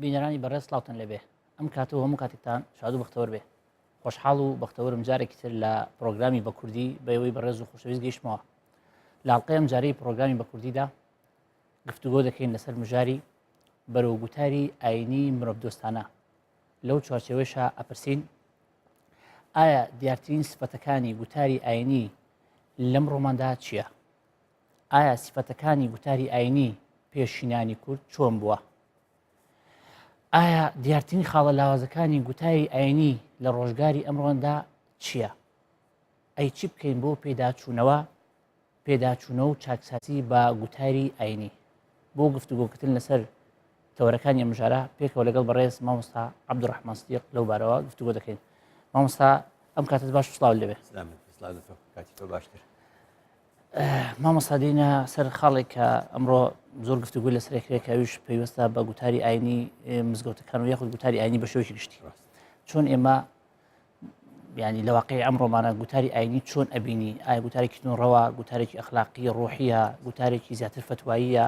بینەرانی بەڕێز سڵاوتان لێبێ ئەم کاتە و هەموو کاتێکتان شاد و بەختەوەر بێ خۆشحاڵ و بەختەوەرم جارێکی تر لە پرۆگرامی بە کوردی بەوەی بەڕێز و خۆشەویست گەیشتمەوە لاڵقەی ئەم جارەی پرۆگرامی بە کوردیدا گفتوگۆ دەکەین لەسەر مژاری بەرەو گوتاری ئاینی مرۆڤدۆستانە لەو چوارچێوەیشا ئەپرسین ئایا دیارترین سفەتەکانی گوتاری ئاینی لەم ڕۆماندا چییە؟ ئایا سفەتەکانی گوتاری ئاینی پێشینانی کورد چۆن بووە؟ ئایا دیارترین خاڵە لاوازەکانی گوتاری ئاینی لە ڕۆژگاری ئەمڕۆندا چییە؟ ئەی چی بکەین بۆ پێداچوونەوە پێداچوونەوە و چاکسازی بە گوتاری ئاینی؟ بۆ گفتوگۆکردن لەسەر تەوەرەکانی ئەم مژارە پێکەوە لەگەڵ بەڕێز مامۆستا عەبدولڕەحمان سدیق لەو بارەوە گفتوگۆ دەکەین. مامۆستا ئەم کاتت باش و سڵاو لێبێ. کاتی تۆ باشتر. مامۆستا دێینە سەر خاڵێک کە ئەمڕۆ زۆر گفتوگۆی لەسەر کرێ کە ئەویش پەیوەستە بە گوتاری ئاینی مزگەوتەکان و یاخود گوتاری ئاینی بە شێوەیەکی گشتی چۆن ئێمە ینی لە واقعی ئەمڕۆمانە گوتاری ئاینی چۆن ئەبینی ئایا گوتارێکی ڕەوا گوتارێکی ئەخلاقی ڕۆحیە گوتارێکی زیاتر فتواییە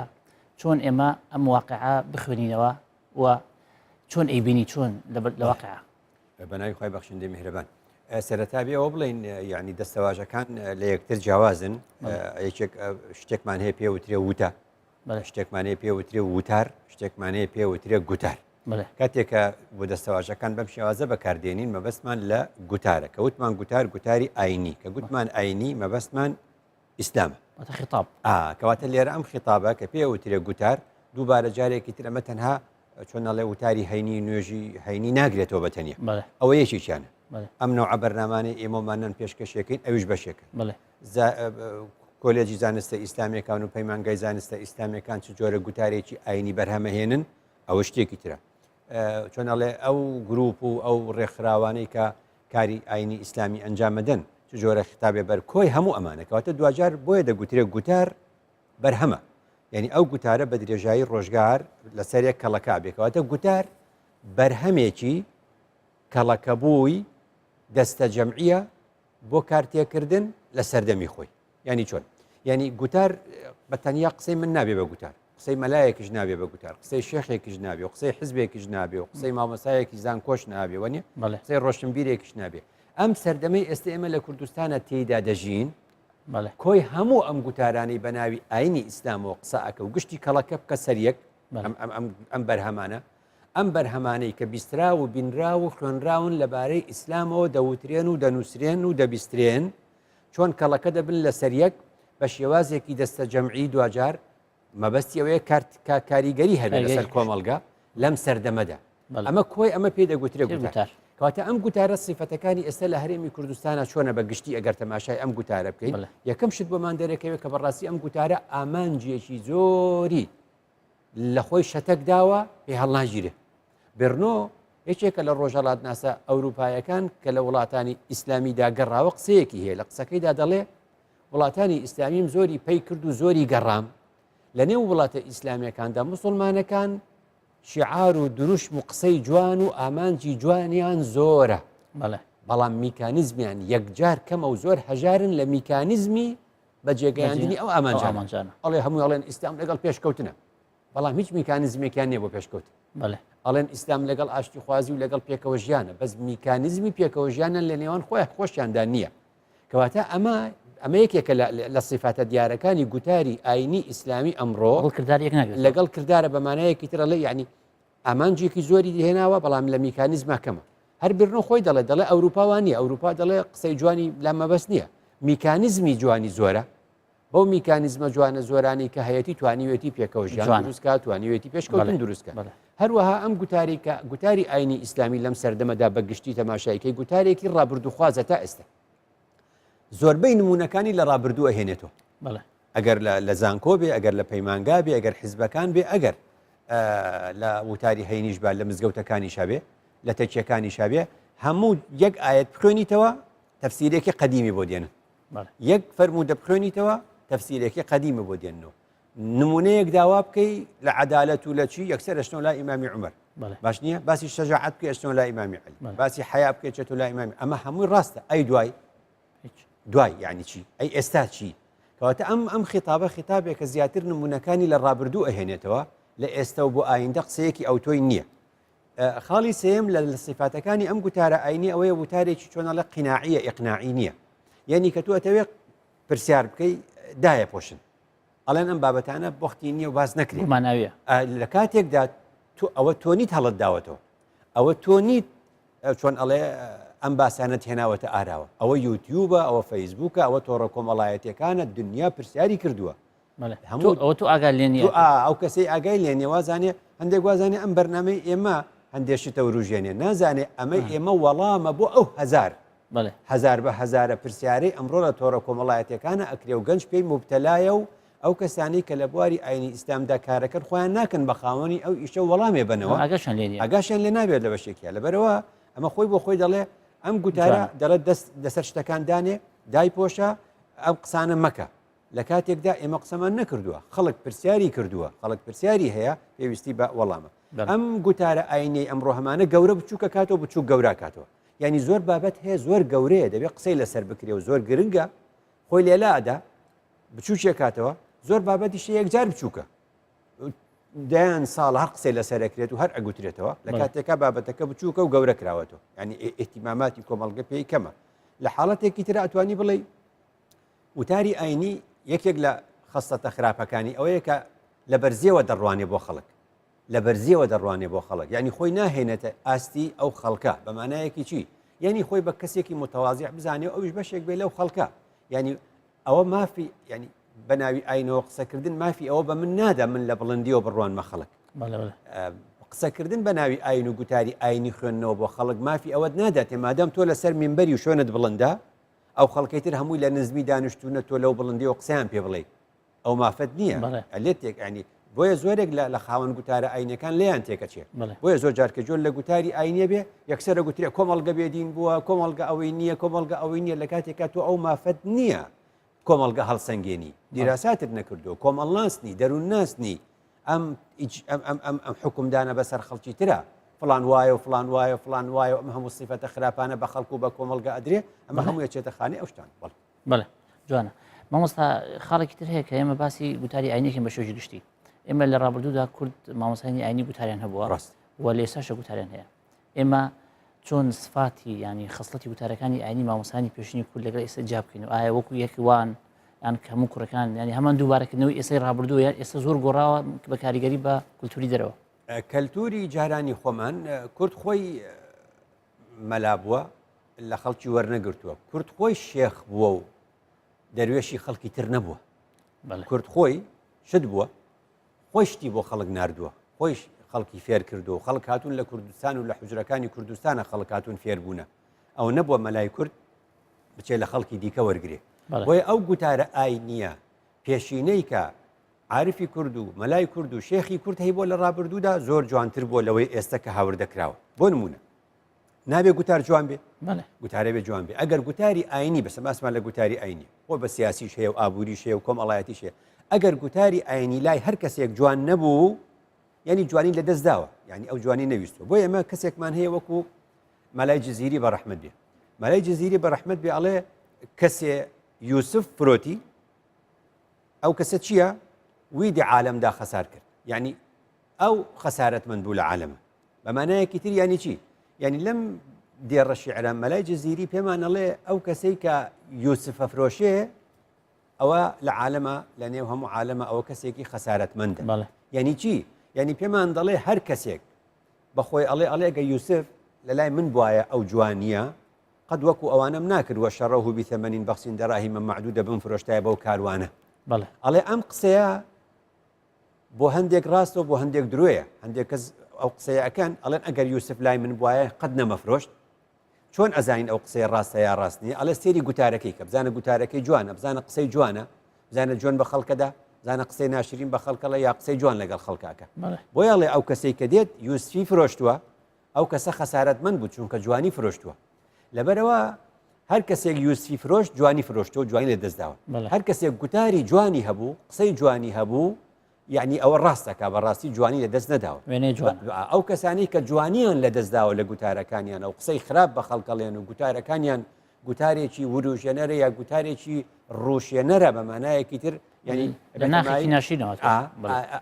چۆن ئێمە ئەم واقعە بخوێنینەوە و چۆن ئەیبینی چۆن لە واقع بەناوی خوای بەخشندەی میهرەبان. سەرەتا بێ ئەوە بڵێین یعنی دەستەواژەکان لە یەکتر جیاوازن یەکێک شتێکمان هەیە پێ وترێ وتە شتێکمان هەیە پێ وترێ وتار شتێکمان هەیە پێ وترێ گوتار کاتێکە بۆ دەستەواژەکان بەم شێوازە بەکاردێنین مەبەستمان لە گوتارە کە وتمان گوتار گوتاری ئاینی کە گوتمان ئاینی مەبەستمان ئیسلامە. واتە خیتاب. ئا، کەواتە لێرە ئەم خیتابە کە پێی ئەوترێ گوتار، دووبارە جارێکی تر ئەمە تەنها چۆن ئەڵێ وتاری هەینی نوێژی هەینی ناگرێتەوە بە تەنیا. بەڵێ. ئەوە یەکێکیانە. بەڵێ. ئەم نەوعە بەرنامانەی ئێمەمانان پێشکەشیەکەین ئەویش بەشێکە. بەڵێ. زا، کۆلێجی زانستە ئیسلامیەکان و پەیمانگای زانستە ئیسلامیەکان چ جۆرە گوتارێکی ئاینی بەرهەمەهێنن ئەوە شتێکی ترە. چۆن ئەڵێ ئەو گروپ و ئەو ڕێکخراوانەی کە کاری ئاینی ئیسلامی ئەنجامەدەن چ جۆرە خیتابێ بەر کۆی هەموو ئەمانە کەواتە دواجار بۆیە دەگوترێ گوتار بەرهەمە یعنی ئەو گوتارە بە درێژایی ڕۆژگار لەسەر یەک کەڵەکە بێکەواتە گوتار بەرهەمێکی کەڵەکەبووی دەستە جەمعیە بۆ کارتێکردن لە سەردەمی خۆی یانی چۆن یانی گوتار بە تەنیا قسەی من نابێ بە گوتار قسەی مەلایەکیش نابێ بە گوتار قسەی شێخێکیش نابێ و قسەی حزبێکیش نابێ و قسەی مامۆسایەکی زانکۆش نابێ وە نیە قسەی ڕۆشنبیرێکیش نابێ ئەم سەردەمەی ئێستا ئێمە لە کوردستانە تێیدا دەژین کۆی هەموو ئەم گوتارانەی بە ناوی ئاینی ئیسلامەوە قسە ئەکە و گشتی کەڵەکە بکە سەر یەک ئەم بەرهەمانە ئەم بەرهەمانەی کە بیستراو و بینراو و خوێنراون لەبارەی ئیسلامەوە دەوترێن و دەنووسرێن و دەبیسترێن چۆن کەڵەکە دەبن لەسەر یەک بە شێوازێکی دەستەجەمعی دواجار مەبەستی ئەوەیە کارت کاریگەری هەبێت لەسەر کۆمەڵگە لەم سەردەمەدا ئەمە کۆی ئەمە پێ دەگوترێ گوتار کەواتە ئەم گوتارە سیفەتەکانی ئێستا لە هەرێمی کوردستانە چۆنە بە گشتی ئەگەر تەماشای ئەم گوتارە بکەین یەکەم شت بۆمان دەرەکەوێت کە بەڕاستی ئەم گوتارە ئامانجێکی زۆری لە خۆی شەتەک داوە پێ هەڵناگیرێ. برنۆ یەکێکە لە ڕۆژهەڵاتناسە ئەوروپایەکان کە لە وڵاتانی ئیسلامیدا گەڕاوە قسەیەکی هەیە لە قسەکەیدا دەڵێ وڵاتانی ئیسلامیم زۆری پەی کرد و زۆری گەڕام لە نێو وڵاتە ئیسلامیەکاندا مسلمانەکان شعار و دروشم و قسەی جوان و ئامانجی جوانیان زۆرە بەڵام میکانیزمیان یەکجار کەمە و زۆر هەژارن لە میکانیزمی بە جێگەیاندنی ئەو ئامانجانە ئەڵێ هەموو ئەڵێن ئیسلام لەگەڵ پێشکەوتنە بەڵام هیچ میکانیزمێکیان نییە بۆ پێشکەوت ئەڵێن ئیسلام لەگەڵ ئاشتیخوازی و لەگەڵ پێکەوە ژیانە بەس میکانیزمی پێکەوە ژیانە لە نێوان خۆیان خۆشیاندا نییە کەواتە ئەمە ئەمە یەکێکە لە سیفاتە دیارەکانی گوتاری ئاینی ئیسلامی ئەمڕۆ لەگەڵ کردارە بەمانایەکی ترە لە یعنی ئامانجێکی زۆری هێناوە بەڵام لە میکانیزما کەمە هەر برنۆ خۆی دەڵێ دەڵێ ئەوروپا وان نیە ئەوروپا دەڵێ قسەی جوانی لا مەبەست نییە میکانیزمی جوانی زۆرە بەو میکانیزمە جوانە زۆرانی کە هەیەی توانیوێتی پێکەوە ژیان دروستکە توانیوێتی پێشکەوتن دروستکە هەروەها ئەم گوتاری کە گوتاری ئاینی ئیسلامی لەم سەردەمەدا بە گشتی تەماشایکەی گوتارێکی ڕابردووخوازە تا ئێستا زۆربەی نمونەکانی لە ڕابردوو ئەهێنێتەوە ئەگەر لە زانکۆ بێ ئەگەر لە پەیمانگا بێ ئەگەر حیزبەکان بێ ئەگەر لە وتاری هەینیش با لە مزگەوتەکانیشا بێ لە تەکیەکانیشا بێ هەموو یەک ئاەت بخوێنیتەوە تەفسیرێکی قەدیمی بۆ دێنن یەک فەرموودە بخوێنیتەوە تەفسیرێکی قەدیمە بۆ دێنەوە نمونەیەک داوا بکەی لە عەدالەت و لە چی یەکسەر ئەشنەوە لای ئیمامی عومەر باش نییە باسی شەجاعەت بکەی ئەشنەوە لای ئیمامی عەلی باسی حەیا بکەی چێتۆ لای ئیمامی ئەمە هەمووی ڕاستە ئەی دوای دوای یعنی چی ئەی ئێستا چی کەواتە ئەم ئەم خیتابە خیتابێکە زیاتر نمونەکانی لە ڕابردوو ئەهێنێتەوە لە ئێستا و بۆ ئایندە قسەیەکی ئەوتۆی نییە. خاڵی سێم لە سیفاتەکانی ئەم گوتارە ئاینی ئەوەیە وتارێکی چۆنەڵە قیناعیە ئیقناعی نییە یعنی کە تۆ ئەتەوێت پرسیار بکەی دایە پۆشن ئەڵێن ئەم بابەتانە بۆختی نییە و باس نەکرێت ماناویە لە کاتێکدا تۆ ئەوە تۆ نیت هەڵت داوەتەوە ئەوە تۆ نیت چۆن ئەڵێ ئەم باسانەت هێناوەتە ئاراوە ئەوە یوتیوبە ئەوە فەیسبووکە ئەوە تۆڕە کۆمەڵایەتەکانە دنیا پرسیاری کردووە هەموو ئەوە تۆ ئاگا لێ نیە ئەو کەسەی ئاگای لێ نیە وازانێ هەندێک وازانێ ئەم بەرنمەی ئێمە هەندێک شتە وروژێنێ نازانێ ئەمە ئێمە وەڵامە بۆ ئەو هزار هزار بە هزارە پرسیارەی ئەمڕۆ لە تۆڕە کۆمەڵایەتەکانە ئەکرێ و گەنج پێی مبتەلایە و ئەو کەسانی کە لە بواری ئاینی ئیسلامدا کارەکەن خۆیان ناکەن بە خاوەنی ئەو ئیشە وەڵامێ بنەوە ئاگاشیان لێ نابێت لە بەشێکیان لەبەرەوە ئەمە خۆی بۆ خۆی دەڵێ ئەم گوتارە دەڵێت دەست لەسەر شتەکان دانێ دایپۆشە ئەم قسانە مەکە لە کاتێکدا ئێمە قسەمان نەکردووە، خەڵک پرسیاری کردووە، خەڵک پرسیاری هەیە، پێویستی بە وەڵامە. ئەم گوتارە ئاینیەی ئەمڕۆ هەمانە گەورە بچووکە کاتەوە بچووک گەورە کاتەوە. یعنی زۆر بابەت هەیە زۆر گەورەیە دەبێت قسەی لەسەر بکرێ و زۆر گرنگە خۆی لێلا ئەدا بچووکێ کاتەوە زۆر بابەتیش یەکجار بچووکە دەیان ساڵ هەر قسەی لەسەر ئەکرێت و هەر ئەگوترێتەوە لە کاتێکا بابەتەکە بچووکە و گەورە کراوەتەوە یعنی ئیهتیماماتی کۆمەڵگە پێی کەمە لە حاڵەتێکی تر ئەتوانی بڵێ وتاری ئاینی یەکێک لە خەسڵەتە خراپەکانی ئەوەیە کە لە بەرزیەوە دەڕوانێ بۆ خەڵک لە بەرزیەوە دەڕوانێ بۆ خەڵک یعنی خۆی ناهێنێتە ئاستی ئەو خەڵکە بە مانایەکی چی یعنی خۆی بە کەسێکی متەوازیع بزانێ و ئەوش بەشێک بێ لەو خەڵکە یعنی ئەوە مافی یعنی بە ناوی ئاینەوە قسەکردن مافی ئەوە بە من نادا من لە بڵندیەوە بڕوانمە خەڵک قسەکردن بە ناوی ئاین و گوتاری ئاینی خوێندنەوە بۆ خەڵک مافی ئەوەت ناداتێ مادەم تۆ لەسەر مینبەری و شوێنت بڵندە ئەو خەڵکەی تر هەمووی لە نزمی دانیشتوونە تۆ لەو بڵندیەوە قسەیان پێ بڵێی ئەو مافەت نییە لێت تێک ئەنی بۆیە زۆرێک لە خاوەن گوتارە ئاینەکان لێیان تێکەچێ بۆیە زۆر جار کە جۆر لە گوتاری ئاینیە بێ یەکسەرە گوترێ کۆمەڵگە بێدین بووە کۆمەڵگە ئەوەی نییە کۆمەڵگە ئەوەی نییە لە کاتێکا تۆ ئەو مافەت نییە کۆمەڵگە هەڵسەنگێنی دیراساتت نەکردو کۆمەڵناسنی دەروونناسنی ئەم ئەم ئەم ئەم ئەم حوکمدانە بەسەر خەڵکی ترا فڵان وایە و فڵان وایە و فڵان وایە و ئەم هەموو سیفەتە خراپانە بە خەڵک و بە کۆمەڵگە ئەدرێ ئەمە هەموو ئەچێتە خانەی ئەو شتانە بەڵێ. بەڵێ جوانە مامۆستا خاڵێکی تر هەیە کە ئێمە باسی گوتاری ئاینێکین بە شێوەیەکی گشتی ئێمە لە ڕابردوودا کورد مامۆستایانی ئاینی گوتاریان هەبووە ڕاست و لە ئێستاشە گوتاریان هەیە ئێمە چۆن سفاتی ینی خسڵەتی وتارەکانی ئاینی مامۆسانی پێشینی کورد لەگەڵ ئێستا جیا بکەین و ئایا وەکو یەک وان یان کە هەموو کوڕەکان ینی هەمان دووبارەکردنەوەی ئێستای ڕابردوو یان ئێستا زۆر گۆڕاوە بە کاریگەری بە کولتوری دەرەوە. کەلتوری جارانی خۆمان کورد خۆی مەلا بووە لە خەڵکی وەرنەگرتووە کورد خۆی شێخ بووە و دەروێشی خەڵکی تر نەبووە کورد خۆی شت بووە خۆی شتی بۆ خەڵک ناردووە، خۆیش خەڵکی فێر کردووە و خەڵک هاتوون لە کوردستان و لە حوجرەکانی کوردستانە خەڵک هاتوون فێر بوونە. ئەوە نەبووە مەلای کورد بچێ لە خەڵکی دیکە وەرگرێ. بۆیە ئەو گوتارە ئاینییە پێشینەی کە عارفی کورد و مەلای کورد و شێخی کورد هەیبووە لە ڕابردوودا زۆر جوانتر بووە لەوەی ئێستە کە هاوردە کراوە. بۆ نموونە نابێ گوتار جوان بێ گوتارە بێ جوان بێ ئەگەر گوتاری ئاینی بەسە باسمان لە گوتاری ئاینی خۆ بە سیاسیش هەیە و ئابووریش هەیە و کۆمەڵایەتیش هەیە ئەگەر گوتاری ئاینی لای هەر کەسێک جوان نەبوو یعنی جوانی لە دەست داوە یعنی ئەو جوانی نەویستوە بۆ ئێمە کەسێکمان هەیە وەکو مەلای جززیری بە ڕەحمت بێ مەلای جززیری بە ڕەحمت بێ ئەڵێ کەسێ یوسف فرۆتی ئەو کەسە چییە ویدی عالەمدا خەسار کرد یعنی ئەو خەسارەتمەند بوو لە عالەمە بە مانایەکی تر یانی چی؟ یانی لەم دێڕە شیعرە مەلای جزیری پێمان ئەڵێ ئەو کەسەی کە یوسف ئەفرۆشێ ئەوە لە عالەمە لە نێو هەموو عالەمە ئەوە کەسێکی خەسارەتمەندە بەڵێ. یانی چی؟ یانی پێمان دەڵێ هەر کەسێک بەخۆی ئەڵێ ئەڵێ گە یوسف لە لای من بواە ئەو جوانییە قەت وەکو ئەوانەم ناکرد وشروه بثمن بخس دراهم معدودە بمفرۆشتایە بەو کاروانە بەڵێ. ئەڵێ ئەم قسەیە بۆ هەندێک ڕاستە و بۆ هەندێک درۆیە هەندێک کەس ئەو قسەیە ئەکەن ئەڵێن ئەگەر یوسف لای من بواە قەت نەمەفرۆشت چۆن ئەزانین ئەو قسەیە ڕاستە یا ڕاست نییە ئەڵێ سێری گوتارەکەی کە بزانە گوتارەکەی جوانە بزانە قسەی جوانە بزانە جوان بە خەڵکەدا زانە قسەی ناشرین بە خەڵکەڵە یا قسەی جوان لەگەڵ خەڵکاکە بۆیە ئەڵێ ئەو کەسەی کە دێت یوسفی فرۆشتووە ئەو کەسە خەسارەتمەند بوو چونکە جوانی فرۆشتووە لەبەرەوە هەر کەسێک یوسفی فرۆشت جوانی فرۆشتەوە جوانی لە دەستداوە هەر کەسێک گوتاری جوانی هەبوو قسەی جوانی هەبوو یعنی ئەوە ڕاستەکە بەڕاستی جوانی لە دەست نەداوە ئەو کەسانی کە جوانیان لە دەستداوە لە گوتارەکانیان و قسەی خراپ بە خەڵکەڵێن و گوتارەکانیان گوتارێکی وروژێنەرە یا گوتارێکی ڕوشێنەرە بە مانایەکی تر یعنی ناشینەوە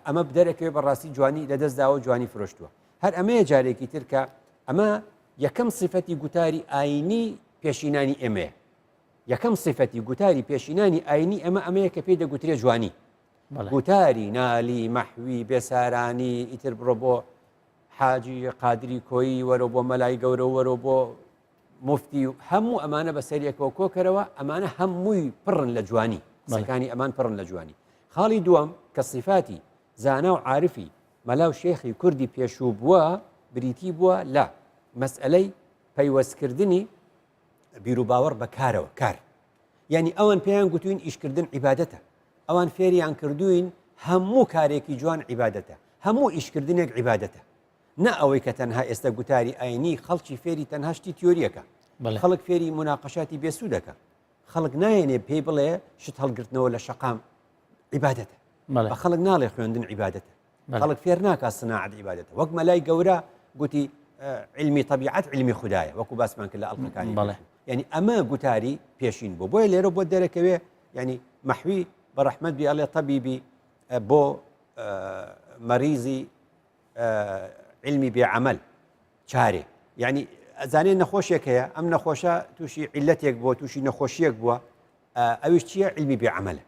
ئەمە بدەرەکەوێ بەڕاستی جوانی لە دەستداوە جوانی فرۆشتووە. هەر ئەمەیە جارێکی تر کە ئەمە یەکەم سیفەتی گوتاری ئاینی پێشینانی ئێمەیە. یەکەم سیفەتی گوتاری پێشینانی ئاینی ئەمە ئەمەیە کە پێی دەگوترێ جوانی. گوتاری نالی، مەحوی، بێسارانی، ئیتر بڕۆ بۆ حاجی قادری کۆیی، وەرە بۆ مەلای گەورە، وەرە بۆ موفتی و هەموو ئەمانە بەسەریەکەوە کۆکەرەوە، ئەمانە هەمووی پڕن لە جوانی، قسەکانی ئەمان پڕن لە جوانی. خاڵی دووەم کە سیفاتی زانا و عارفی مەلا و شێخی کوردی پێشوو بووە بریتی بووە لە مەسئەلەی پەیوەستکردنی بیروباوەڕ بە کارەوە، کار. یعنی ئەوان پێیان گوتوین ئیشکردن عیبادەتە، ئەوان فێریان کردوین هەموو کارێکی جوان عیبادەتە، هەموو ئیشکردنێک عیبادەتە. نا ئەوەی کە تەنها ئێستا گوتاری ئاینی خەڵکی فێری تەنها شتی تیۆریەکە، خەڵک فێری موناقەشاتی بێسوودەکە، خەڵک نایەنێ پێی بڵێ شت هەڵگرتنەوە لە شەقام عیبادەتە، بە خەڵک ناڵێ خوێندن عیبادەتە، خەڵک فێر ناکا سناعەت عیبادەتە. وەک مەلای گەورە گوتی علمی طبیعەت علمی خودایە، وەکو باسمان کرد لە ئەڵقەکانی پێشوو. یعنی ئەمە گوتاری پێشین بوو. بۆیە لێرە بۆ دەرەکەوێ یعنی مەحوی بە ڕەحمەت بی ئەڵێ طبیبی بۆ مەریزی علمی بێ عەمەل چارێ. یعنی ئەزانێ نەخۆشێک هەیە، ئەم نەخۆشە تووشی عیلەتێک بووە، تووشی نەخۆشیەک بووە، ئەویش چییە؟ علمی بێ عەمەلە.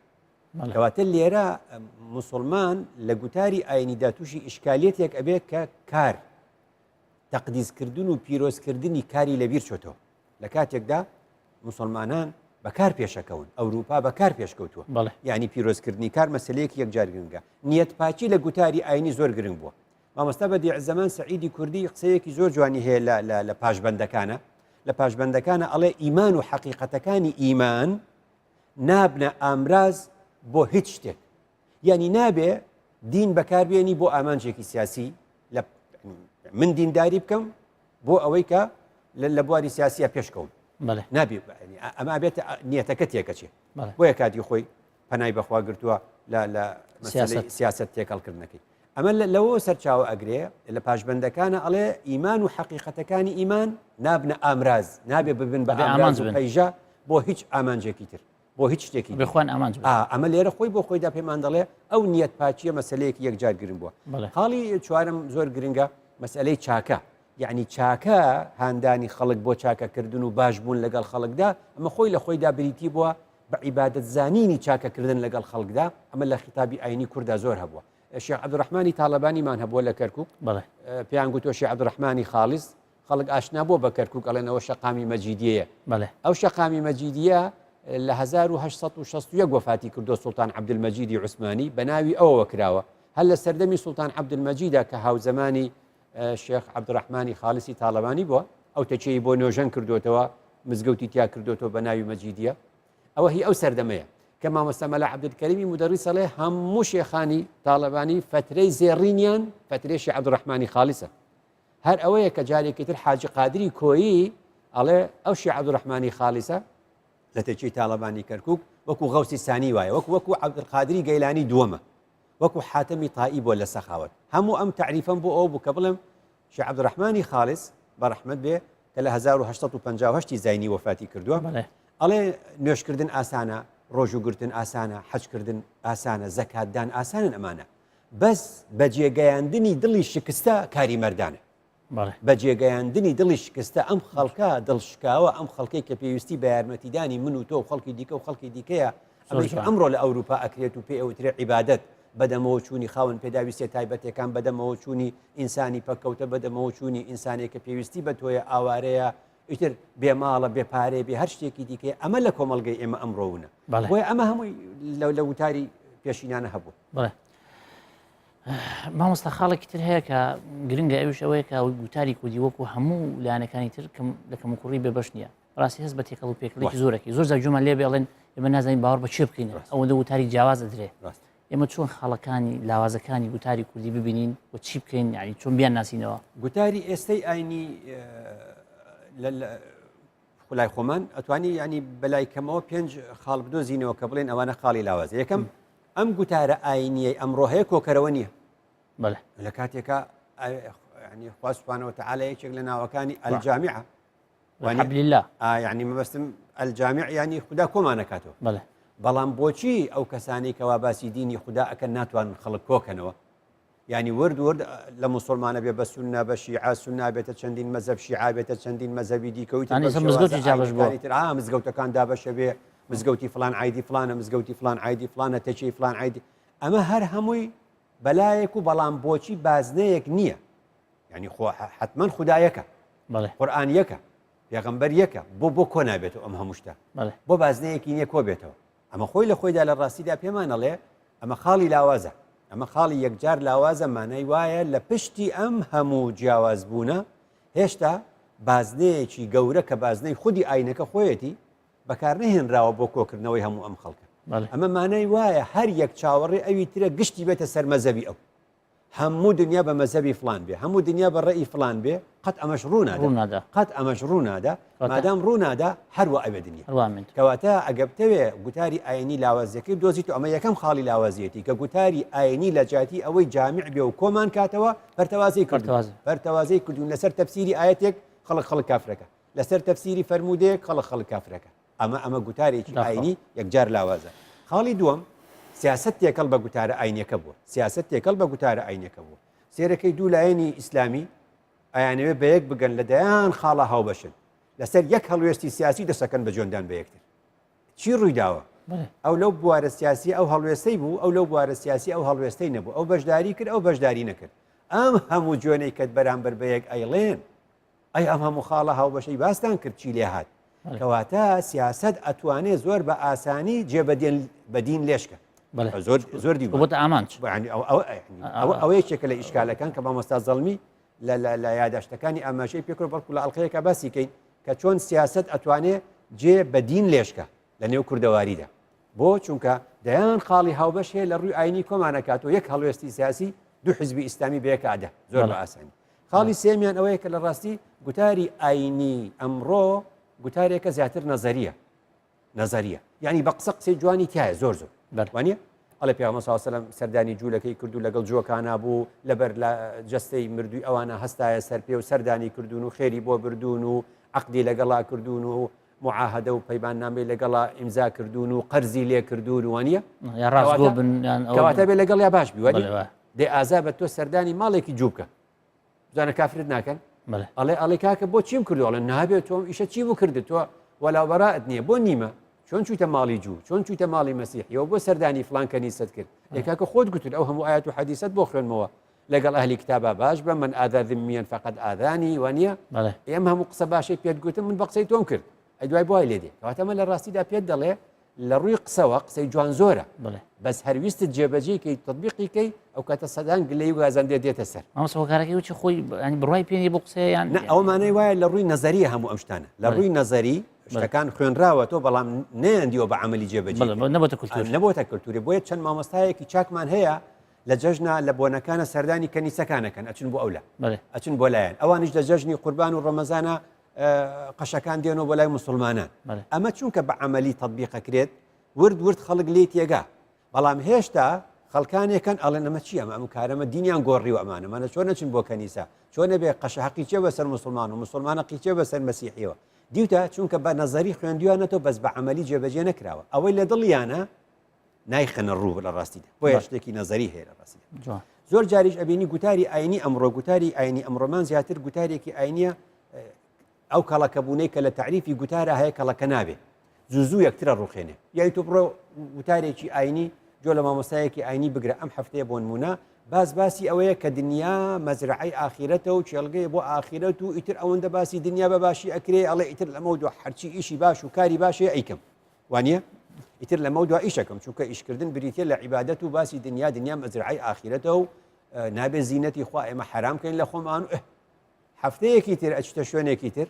کەواتە لێرە مسلمان لە گوتاری ئاینیدا تووشی ئیشکالیەتێک ئەبێت کە کار تەقدیسکردن و پیرۆزکردنی کاری لەبیر چۆتەوە، لە کاتێکدا مسلمانان بەکار پێشەکەون، ئەوروپا بەکار پێشکەوتووە. یعنی پیرۆزکردنی کار مەسلەیەکی یەکجار گرنگە. نیەت پاکی لە گوتاری ئاینی زۆر گرنگ بووە. مامۆستا بەدیع زەمان سەعیدی کوردی قسەیەکی زۆر جوانی هەیە لە پاشبەندەکانە، لە پاشبەندەکانە ئەڵێ ئیمان و حەقیقەتەکانی ئیمان نابنە ئامراز بۆ هیچ شتێک. یعنی نابێ دین بەکاربێنی بۆ ئامانجێکی سیاسی، لە من دینداری بکەم بۆ ئەوەی کە لە بواری سیاسیە پێشکەوم. نابێ ئەمە بێت نیەتەکە تێکەچێ. بۆیە کاتی خۆی پەنای بەخوا گرتووە لە سیاست تێکەڵکردنەکەی. ئەمە لەوە سەرچاوە ئەگرێ لە پاشبەندەکانە ئەڵێ ئیمان و حەقیقەتەکانی ئیمان نابنە ئامراز، نابێ ببن بە ئامانج و پەیژە بۆ هیچ ئامانجێکی تر، بۆ هیچ شتێکی بخوان ئامانج. ئەمە لێرە خۆی بۆ خۆیدا پێمان دەڵێ ئەو نیەت پاچیە مەسلەیەکی یەکجار گرنگ بووە. خاڵی چوارم زۆر گرنگە، مەسئلەی چاکە. یعنی چاکە هاندانی خەڵک بۆ چاکەکردن و باش بوون لەگەڵ خەڵکدا، ئەمە خۆی لە خۆیدا بریتی بووە بە عیبادەت زانینی چاکەکردن لەگەڵ خەڵکدا. ئەمە لە خیتابی ئاینی کووردا زۆر هەبووە. شێخ عەبدولڕەحمانی تاڵەبانیمان هەبووە لە کەرکک، پێیان گوتووە شێخ عەبدولڕەحمانی خاڵیس. خەڵک ئاشنا بووە بە کەرکک، ئەڵێنەوە شەقامی مەجیدیەیە. ئەو شەقامی مەجیدیە لە 1861 وەفاتی کردووە سوڵتان عەبدولمەجیدی عوسمانی، بە ناوی ئەوەوە کراوە. هەر لە سەردەمی سوڵتان عەبدولمەجیدا کە هاوزەمانی شێخ عەبدولڕەحمانی خاڵیسی تاڵەبانی بووە، ئەو تەکیەی بۆ نۆژەن کردوێتەوە، مزگەوتی تیا کردوێتەوە بە ناوی مەجیدیە. ئەوە هی ئەو سەردەمەیە کە مامۆستا مەلا عەبدولکەریمی مودەڕیس ئەڵێ هەموو شێخانی تاڵەبانی فەترەی زێڕینیان فەترەی شێخ عەبدولڕەحمانی خاڵیسە. هەر ئەوەیە کە جارێکی تر حاجی قادری کۆیی ئەڵێ ئەو شێخ عەبدولڕەحمانی خاڵیسە لە تەکیەی تاڵەبانی کەرکوک وەکو غەوسی سانی وایە، وەکو وەکو عەبدولقادری گەیلانی دووەمە، وەکو حاتەمی تائی بووە لە سەخاوەت. هەموو ئەم تەعریفەم بۆ ئەوە بوو کە بڵێم شێخ عەبدولڕەحمانی خاڵیس بە ڕەحمەت بێ کە لە 1858 زینی وەفاتی کردووە، ئەڵێ نوێژکردن ئاسانە، ڕۆژووگرتن ئاسانە، حەجکردن ئاسانە، زەکاتدان ئاسانن، ئەمانە بەس بەجێگەیاندنی دڵی شکستە کاری مەردانە. بەجێگەیاندنی دڵی شکستە ئەم خەڵکە دڵشکاوە، ئەم خەڵکەی کە پێویستی بە یارمەتیدانی من و تۆ و خەڵکی دیکە و خەڵکی دیکەیە، ئەمەی کە ئەمڕۆ لە ئەوروپا ئەکرێت و پێ ئەوترێ عیبادەت، بەدەمەوە چوونی خاوەن پێداویستیە تایبەتەکان، بەدەمەوە چوونی ئینسانی پەککەوتە، بەدەمەوە چوونی ئینسانێک کە پێویستی بە تۆیە، ئاوارەیە، ئیتر بێ ماڵە، بێ پارەیە، بێ هەر شتێکی دیکەیە، ئەمە لە کۆمەڵگەی ئێمە ئەمڕۆ ونە. بۆیە ئەمە هەمووی لە وتاری پێشینانە هەبوو. مامۆستا خاڵێکی تر هەیە کە گرنگە، ئەویش ئەوەیە کە گوتاری کوردی وەکو هەموو لایەنەکانی تر لە کەموکوڕی بێبەش نییە. ڕاستی هەست بە تێکەڵ و پێکەڵێکی زۆرەکەی زۆر جار گوێمان لێ بێڵێن ئێمە نازانین باوەڕ بە چێ بکەین، ئەوەندە وتاری جیاواز ئەدرێ. ئێمە چۆن خاڵەکانی لاوازەکانی گوتاری کوردی ببینین و چی بکەین، یعنی چۆن بیان ناسینەوە؟ گوتاری ئێستەی ئاینی خولای خۆمان ئەتوانی ینی بەلای کەمەوە پێنج خاڵ بدۆزینەوە کە بڵێن ئەوانە خاڵی لاوازە. یەکەم ئەم گوتارە ئاینیەی ئەمڕۆ هەیە کۆکەرەوە نییە. لە کاتێکا ینی خوا سبحانه وتعالى یەکێک لە ناوەکانی الجامعە وحبل الله یعنی مەبەستم الجامع یعنی خودا کۆمانەکاتەوە. بەڵام بۆچی ئەو کەسانی کەوا باسی دینی خودا ئەکەن ناتوانن خەڵک کۆکەنەوە؟ یانی ورد ورد لە موسڵمانە بێ بە سوننە بە شیعە سوننا بێتە چەندین مەزەب شیعە بێتە چەندین مەزەبی دیکە و ئیتر یانی بەم ئێستا مزگەوتیش شێوازە دابەش بووە. ئاینەکانی تر ئا مزگەوتەکان دابەشە بێ مزگەوتی فڵان عایدی فڵانە مزگەوتی فڵان عایدی فڵانە تەکیەی فڵان عایدی ئەمە هەر هەمووی بەلایەک و بەڵام بۆچی بازنەیەک نییە یعنی خۆ حتمما خودا یەکە بەڵێ قورئان یەکە پێغەمبەر یەکە بۆ بۆ کۆ نابێتەوە ئەم هەموو شتە بەڵێ بۆ بازنەیەکی نییە کۆ بێتەوە ئەمە خۆی لە خۆیدا لە ڕاستیدا پێمان ئەڵێ ئەمە خاڵی لاوازە ئەمە خاڵی یەکجار لاوازە مانای وایە لە پشتی ئەم هەموو جیاوازبوونە هێشتا بازنەیەکی گەورە کە بازنەی خودی ئاینەکە خۆیەتی بەکارنەهێنراوە بۆ کۆکردنەوەی هەموو ئەم خەڵکە ئەمە مانای وایە هەر یەک چاوەڕێ ئەوی ترە گشتی بێتە سەر مەزەبی ئەو هەموو دنیا بە مەزهەبی فڵان بێ هەموو دنیا بە ڕێی فڵان بێ قەت ئەمەش ڕوونادا ڕوونادا قەت ئەمەش ڕوونادا کەواتە مادام ڕوونادا هەروە ئەوێ دنیا هەروا من کەواتە ئەگە بتەوێ گوتاری ئاینی لاوازیەکەی بدۆزیت و ئەمە یەکەم خاڵی لاوازیەتی کە گوتاری ئاینی لە جیاتی ئەوەی جامع بێ و کۆمان کاتەوە پەرتەوازەی کردوون پەرتەوازە پەرتەوازەی کردوون لەسەر تەفسیری ئایەتێک خەڵک خەڵک کافرەکە لەسەر تەفسیری فەرموودەیەک خەڵک خەڵک کافرەکە ئەمە ئەمە گوتارێکی ئاینی یەکجار لاوازە. خاڵی دووەم، سیاسەت تێکەڵ بە گوتارە ئاینیەکە بووە. سیاسەت تێکەڵ بە گوتارە ئاینیەکە بووە. سێرەکەی دوو لایەنی ئیسلامی ئەیانەوێ بە یەک بگەن لە دەیان خاڵە هاوبەشن. لەسەر یەک هەڵوێستی سیاسی دەسەکەن بە جوێندان بە یەکتر. چی ڕوویداوە؟ ئەو لەو بوارە سیاسی ئەو هەڵوێستەی بوو، ئەو لەو بوارە سیاسی ئەو هەڵوێستەی نەبوو. ئەو بەشداری کرد، ئەو بەشداری نەکرد. ئەم هەموو جوێنەی کە بەرامبەر بە یەک ئەیڵێن، ئەی ئەم هەموو خاڵە هاوبەشەی باستان کرد چی لێ هات؟ کەواتە سیاسەت ئەتوانێ زۆر بە ئاسانی جێ بە دین لێشکە زۆر زۆر دی بۆتە ئامانج ئەوە یەکێکە لە ئیشکالەکان کە مامۆستا زەڵمی لە یاداشتەکانی ئاماژەی پێکرد بەڵکو لە ئەڵلقەیەکە باسی کەین کە چۆن سیاست ئەتوانێ جێ بە دین لێشکە لە نێو کوردەواریدا بۆ چونکە دەیان خاڵی هاوبەش هەیە لە ڕووی ئاینی کۆمانەکات و یەک هەڵوێستی سیاسی دوو حزبی ئیسلامی بەیەکە ئەدا زۆر بە ئاسانی خاڵی سێمیان ئەوەیە کە لە ڕاستی گوتاری ئاینی ئەمڕۆ گوتارێکە زیاتر نەزەریە نەزەریە یعنی بە قسە قسەی جوانی تایە زۆر زۆر وانە ئەڵێ پێغەمبەر صلی الله علیه و سلم سەردانی جوولەکەی کرد و لەگەڵ جووەکانا بوو لەبەر لە جەستەی مردووی ئەوانە هەستایە سەر پێ و سەردانی کردوون و خێری بۆ بردوون و عەقدی لەگەڵا کردوون و معاهدە و پەیماننامەی لەگەڵا ئیمزا کردوون و قەرزی لێ کردوون وانە یا ڕاستگۆ بن یان ئەوە کەواتە بێ لەگەڵ یا باش بی وانە بەڵێ وایە. دەی ئازا بە تۆ سەردانی ماڵێکی جوو بکە بزانە کافرت ناکەن ئەڵێ ئەڵێ کاکە بۆ چیم کردو ئەڵێ نابێت تۆم ئیشە چی بوو کردت تۆ وەلاوبەرات نییە بۆ نیمە چۆن چوویتە ماڵی جوو چۆن چوویتە ماڵی مەسیحیەوە بۆ سەردانی فلان کەنیسەت کرد ئێ کاکە خۆت گوتت ئەو هەموو ئاەت و حەدیسەت بۆ خوێنمەوە لەگەڵ ئەهلی کتابا باش بە من ئادا ذمیان فقط ئادانی وانە ئێم هەموو قسە باشەی پێت گوتم من بە قسەی تۆم کرد ئەی دوای بۆ وای لێ دێ کەواتە ئەمە لە ڕاستیدا پێت دەڵێ لە ڕووی قسەوە قسەی جوان زۆرە بڵێ بەس هەرویستت جێبەجێی کەی تطبیقی کەی ئەو کاتە سەدان گلەی و گازەندێ دێتە سەر مامۆستا هۆکارەکەی وچی خۆی ینی بڕای پێ نیە بۆ قسەیە یان نە ئەوە مانای وایە لە ڕووی نەزەریە هەموو ئەم شتانە لە ڕووی نەزەری شتەکان خوێنراوە تۆ بەڵام نەیاندیوە بە عەمەلی جێبەجێ بەڵێ نەبۆتە کولتوور نەبۆتە کولتوری بۆیە چەند مامۆستایەکی چاکمان هەیە لە جەژنا لە بۆنەکانە سەردانی کەنیسەکانەکەن ئەچن بۆ ئەولا ئەچن بۆ لایەن ئەوانیش لە جەژنی قوربان و ڕەمەزانە قەشەکان دێنەوە بۆ لای موسڵمانان ئەمە چونکە بە عملی تطبیقەکرێت ورد ورد خەڵک لێ تێگا بەڵام هێشتا خەڵکانێکن ئەڵێن ئەمە چی ئەمە ئەم کارەمە دینیان گۆڕی و ئەمانە مانە چۆن نەچن بۆ کەنیسە چۆن نەبێ قەشە حەقی چێ بەسەر مسلمان و مسلمانە قیچێ بەسەر مەسیحیەوە دیوتە چونکە بە نەزەری خوێندویانەتەوە بەس بە عملی جێبەجێ نەکراوە ئەوەی لە دڵیانە نایخەنە ڕوو لە ڕاستیدا بۆیە شتێکی نەزەری هەیە لە ڕاستیدا زۆر جاریش ئەبینی گوتاری ئاینی ئەمڕۆ گوتاری ئاینی ئەمڕۆمان زیاتر گوتارێکی ئاینیە ئەو کەڵەکەبوونەی کە لە تعریفی گوتارە هەیە کەڵەکە نابێ زوو زوو یەکترە ڕوخێنێ یای تۆ بڕۆ وتارێکی ئاینی جۆ لە مامۆستایەکی ئاینی بگرە ئەم هەفتەیە بۆ نمونە باس باسی ئەوەیە کە دنیا مەزرعەی ئاخیرەتە و کێڵگەیە بۆ ئاخیرەت و ئیتر ئەوەندە باسی دنیا بە باشی ئەکرێ ئەڵێ ئیتر لەمە دو هەرچی ئیشی باش و کاری باشەیە ئەیکەم وانە ئیتر لەمە دو ئیشەکەم چونکە ئیشکردن بریتە لە عیبادەت و باسی دنیا دنیا مەزرعەی ئاخیرەتە و نابێ زینەتی خوا ئێمە حرام کەین لە خۆمان و هەفتەیەکی تر ئەچیتە شوێنێکی تر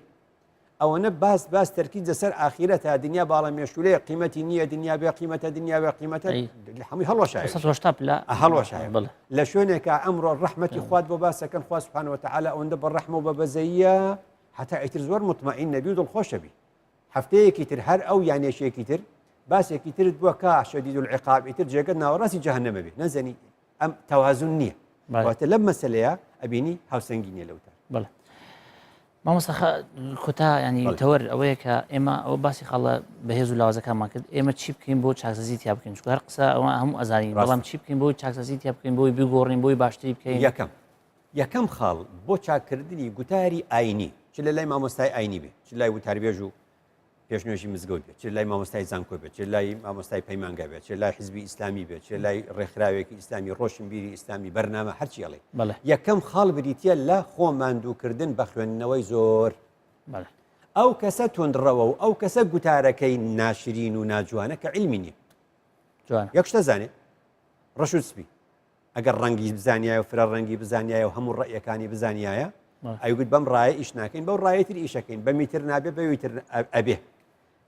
ئەوەنە باس باس تەرکیز لەسەر ئاخیرەتە دنیا باڵە مێشولەیە قیمەتی نییە دنیا بێ قیمەتە دنیا بێ قیمەتە هەمووی هەڵوەشایە پلە هەڵوەشایە لە شوێنێکە ئەمڕۆ ڕەحمەتی خوات بۆ باسەکەن خوا سبحانه وتعالى ئەوەندە بە ڕەحمە و بە بەزەیە هەتا ئیتر زۆر مطمئن نەبی و دڵخۆشە بی هەفتەیەکی تر هەر ئەو یانێشێکی تر باسێکی ترت بووە کا شدید العقاب ئیتر جێگەت ناوەڕاستی جەهەنەمە بێ نەزەنی ئەم تەوازن نییە واتە لەم مەسلەیە ئەبینی هاوسەنگی نیە لەوتە بەڵێ. مامۆستا کۆتا ینی تەوەر ئەوەیە کە ئێمە ئەوە باسی خاڵە بەهێز و لاوازەکانمان کرد ئێمە چی بکەین بۆ چاکسازی تیا بکەین چونکە هەر قسە ئەوە هەموو ئەزانین بەڵام چی بکەین بۆی چاکسازی تیا بکەین بۆی بگۆڕین بۆی باشتری بکەین یەکەم یەکەم خاڵ بۆ چاککردنی گوتاری ئاینی چ لە لای مامۆستای ئاینی بێ چ لای وتاربێژ و پێشنوێژی مزگەوت بێت، چ لای مامۆستای زانکۆ بێت، چ لای مامۆستای پەیمانگا بێت، چ لای حزبی ئیسلامی بێت، چ لای ڕێکخراوێکی ئیسلامی، ڕۆشنبیری ئیسلامی، بەرنامە، هەرچی ئەڵێی. بەڵێ. یەکەم خاڵ بریتییە لە خۆ ماندووکردن بە خوێندنەوەی زۆر. بەڵێ. ئەو کەسە توندڕەوە و ئەو کەسە گوتارەکەی ناشرین و ناجوانە کە عیلمی نییە. جوانە. یەک شتە زانێ، ڕەش و سپی. ئەگەر ڕەنگی بزانیایە و فرە ڕەنگی بزانیایە و هەموو ڕەئیەکانی بزانیایە ئەیگوت بەم ڕایە ئیش ناکەین بەو ڕایە تر ئیشەکەین بەمی تر نابێ بەوی تر ئەبێ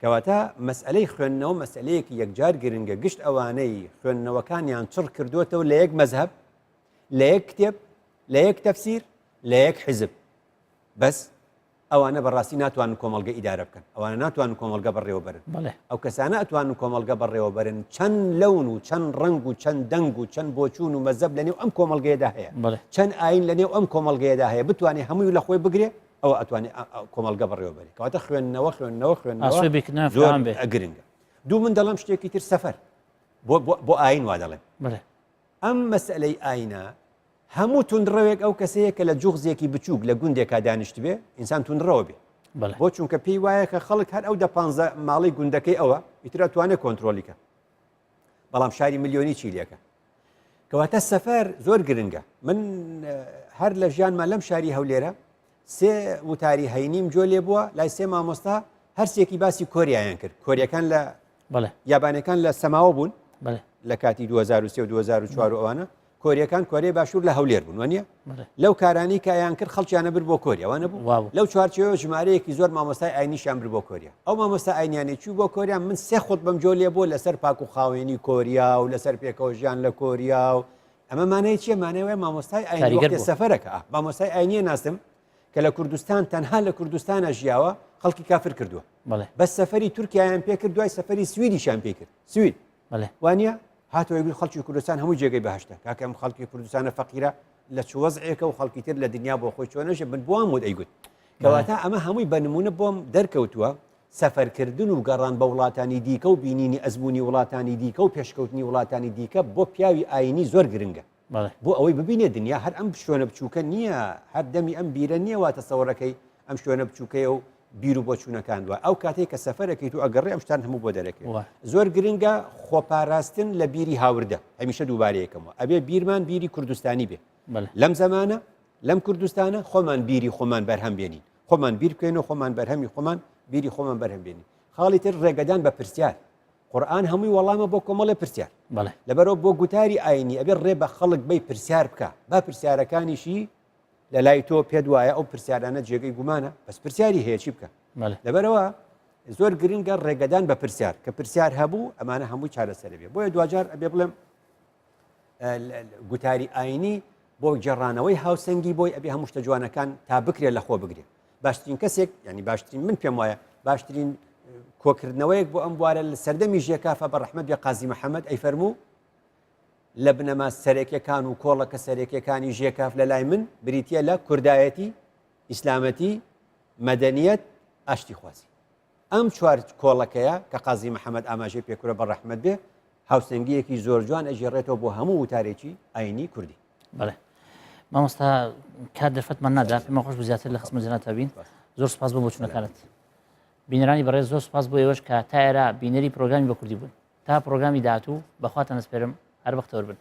کەواتە مەسئلەی خوێندنەوە مەسئلەیەکی یەکجار گرنگە گشت ئەوانەی خوێندنەوەکانیان چڕ کردوێتەوە لە یەک مەذهب لە یەک کتێب لە یەک تەفسیر لە یەک حزب بەس ئەوانە بەڕاستی ناتوانن کۆمەڵگە ئیدارە بکەن، ئەوانە ناتوانن کۆمەڵگە بەڕێوە بەرن. بەڵێ. ئەو کەسانە ئەتوانن کۆمەڵگە بەڕێوە بەرن چەند لەون و چەند ڕەنگ و چەند دەنگ و چەند بۆچوون و مەزەب لەنێو ئەم کۆمەڵگەیەدا هەیە. بەڵێ. چەند ئایین لەنێو ئەم کۆمەڵگەیەدا هەیە بتوانێ هەمووی لە خۆی بگرێ ئەوە ئەتوانێ کۆمەڵگە بەڕێوە بەرێ. کەواتە خوێندنەوە خوێندنەوە خوێندنەوە ئاسۆی بیرکردنەوە زۆر فراوان بێ. گرنگە. دوو من دەڵێم شتێکی تر سەفەر. بۆ بۆ بۆ ئایین وا دەڵێم. بەڵێ. ئەم مەسئەلەی ئایینە هەموو توندڕەوێک ئەو کەسەیە کە لە جوغزێکی بچووک لە گوندێکا دانیشتبێ ئینسان توندڕەوە بێ بۆ چونکە پێی وایە کە خەڵک هەر ئەو دە پانزە ماڵی گوندەکەی ئەوە ئیتر ئەتوانێت کۆنترۆلی کە بەڵام شاری ملیۆنی چی لێکە کەواتە سەفەر زۆر گرنگە من هەر لە ژیانمان لەم شاری هەولێرە سێ وتاری هەینیم جۆ لێ بووە لای سێ مامۆستا هەرسێکی باسی کۆریایان کرد کۆریەکان لە یابانەکان لە سەماوە بوون لە کاتی 2023 و 2004 ئەوانە کۆریەکان کۆریای باشوور لە هەولێر بوون وانە لەو کارانی کە ئەیان کرد خەڵکیانە بر بۆ کۆریا وانە بوو لەو چوارچێوە ژمارەیەکی زۆر مامۆستای ئاینیشیان بر بۆ کۆریا ئەو مامۆستا ئاینیانەی چوو بۆ کۆریا من سێ خۆت بەم جۆ لێ بوو لەسەر پاک و خاوێنی کۆریا و لەسەر پێکەوە ژیان لە کۆریا و ئەمە مانای چییە مانای وایە مامۆستای ئاینی وەختێ سەفەرەکە مامۆستای ئاینیە ناسم کە لە کوردستان تەنها لە کوردستانە ژیاوە خەڵکی کافر کردووە بەس سەفەری تورکیایان پێکرد دوای سەفەری سویدیشان پێکرد سوید وانە هاتەوە گوت خەڵکی کوردستان هەموو جێگەی بەهشتە کاکە ئەم خەڵکی کوردستانە فەقیرە لە چ وەزعێکە و خەڵکی تر لە دنیا بۆ خۆی چۆنەژە من بۆم وت ئەیگوت کەواتە ئەمە هەمووی بە نمونە بۆم دەرکەوتووە سەفەرکردن و گەڕان بە وڵاتانی دیکە و بینینی ئەزمموی وڵاتانی دیکە و پێشکەوتنی وڵاتانی دیکە بۆ پیاوی ئاینی زۆر گرنگە بۆ ئەوەی ببینێ دنیا هەر ئەم شوێنە بچووکە نییە، هەر دەمی ئەم بیرە نییە وا تەسەوەرەکەی ئەم شوێنە بچووکەیە و بیر و بۆچوونەکان وە ئەو کاتێک کە سەفەرەکەیت و ئەگەڕێ ئەم شتان هەموو بۆ دەرەکەوێت زۆر گرنگە خۆپاراستن لە بیری هاوردە هەمیشە دووبارەیەکەمەوە ئەبێ بیرمان بیری کوردستانی بێ لەم زەمانە لەم کوردستانە خۆمان بیری خۆمان بەرهەم بێنین خۆمان بیر بکەین و خۆمان بەرهەمی خۆمان بیری خۆمان بەرهەم بێنین خاڵی تر ڕێگەدان بە پرسیار قورئان هەمووی وەڵامە بۆ کۆمەڵێ پرسیار. بەڵێ. لەبەرئەوە بۆ گوتاری ئاینی ئەبێ ڕێ بە خەڵک بەی پرسیار بکا، با پرسیارەکانیشی لە لای تۆ پێت وایە ئەو پرسیارانە جێگەی گومانە، بەس پرسیاری هەیە چی بکە؟ بەڵێ. لەبەرئەوە زۆر گرنگە ڕێگەدان بە پرسیار، کە پرسیار هەبوو ئەمانە هەمووی چارەسەر ئەبێ. بۆیە دواجار ئەبێ بڵێم گوتاری ئاینی بۆ گێڕانەوەی هاوسەنگی بۆی ئەبێ هەموو شتە جوانەکان تا بکرێت لە خۆ بگرێ. باشترین کەسێک ینی باشترین من پێم وایە باشترین کۆکردنەوەیەک بۆ ئەم بوارە لە سەردەمی ژێکافە بە ڕەحمەت بێ قازی محەممەد ئەی فەرموو لە بنەما سەرەکیەکان و کۆڵەکە سەرەکیەکانی ژێکاف لە لای من بریتە لە کوردایەتی ئیسلامەتی مەدەنیەت ئاشتی خوازی ئەم چوار کۆڵەکەیە کە قازی محەممەد ئاماژەی پێکرە بە ڕەحمەت بێ هاوسەنگیەکی زۆر جوان ئەگێڕێتەوە بۆ هەموو وتارێکی ئاینی کوردی. بەڵێ مامۆستا کات دەرفەتمان نادا پێمان خۆش بوو زیاتر لە خزمەت جەنابتا بین زۆر سپاس بۆ بۆچوونەکانت بینەرانی بەڕێز زۆر سپاس بۆ ئێوەش کە تا ئێرە بینەری پرۆگرامی بە کوردی بوون تا پرۆگرامی داهاتوو بەخواتان ئەسپێرم هەر بەختەوەر بن.